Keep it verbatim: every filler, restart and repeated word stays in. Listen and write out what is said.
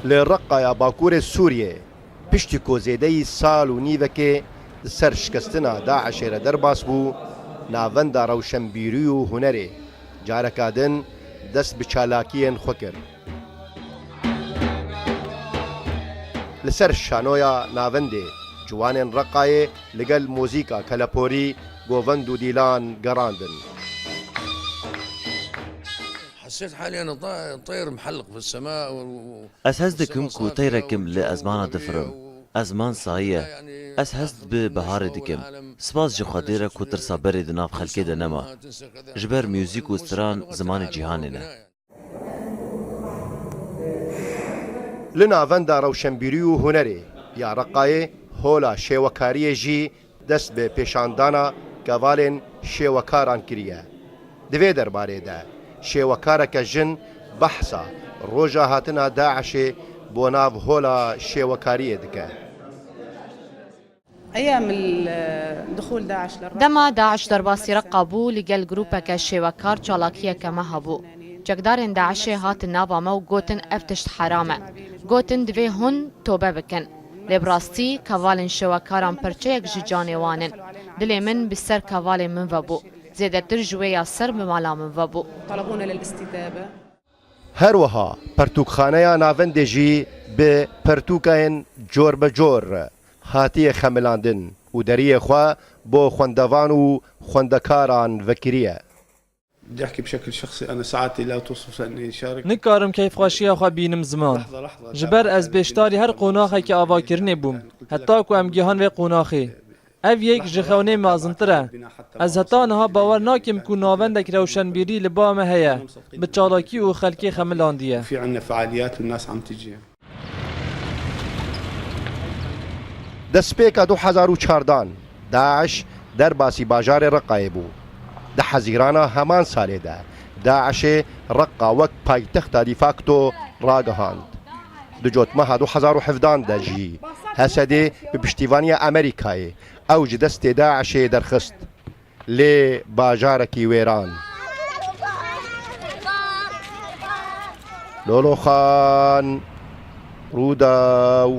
Li Reqaya Bakurê Sûriyê, piştî ku zêdeyî sal û nîvekê di ser şikestina DAIŞê re derbas bû, Navenda Rewşenbîrî û Hunerê careka din dest bi çalakiyên xwe kir. Li ser şanoya navendê ciwanên Reqayê li gel muzîka keleporî, govend û dîlan gerandin. حسيت حالي أنا طا- طير محلق في السماء و- و- Ez hest dikim ku teyrekim li ezmana difirim. Ezman sayî ye. Ez hest bi biharê dikim. Spas ji Xwedê re ku tirsa berê di nav xelkê de nema. Ji ber muzîk û stran zimanê cîhanê ne. Li Navenda Rewşenbîrî û Hunerê ya Reqayê hola şêwekariyê jî dest bi pêşandana kevalên şêwekaran kiriye. Di vê derbarê de şêwekareke jin behsa roja hatina DAIŞê bo nav hola şêwekariyê dike. أيام ال- دخول داعش للرقة Dema DAIŞ derbasî Reqa bû, li gel grûpeke şêwekar çalakiyeke me hebû. Çekdarên DAIŞê hatin nava me û gotin ev tişt heram e. Gotin divê hûn tobe bikin. Lê bi rastî kevalên şêwekaran perçeyek ji canê wan in. Dilê min bi ser kevalên min ve bû. Zêdetir ji wê ya ser bi mala min ve bû. طلبونا للاستتابة. Her wiha pertûkxaneya navendê jî bi pertûkayên corbecor hatiye xemilandin û deriyê xwe bo xwendevan û xwendekaran vekiriye. بدي احكي بشكل شخصي، انا سعادتي لا توصف اني شارك. Nikarim keyfxweşiya xwe bînim ziman. Ji ber ez bêşdarî her qonaxekî avakirinê bûm, heta ku em gihan vê qonaxê. Ev yek ji xewnê mezintir e. Ez heta niha bawer nakim ku navendek rewşenbîrî li ba me heye, bi çalakî û xelkê xemilandiye. في عندنا فعاليات والناس عم تجي. Destpêka du hezar û çardan, DAIŞ derbasî bajarê Reqayê bû. Di Hezîrana heman salê de DAIŞê Reqa wek paytexta de facto ragihand. Di cotmeha du hezar û hevdan de jî HSDê bi piştîvaniya Amerîkayê ew ji destê DAIŞê derxist. Lê bajarekî wêran. Loloxan, Rûdaw.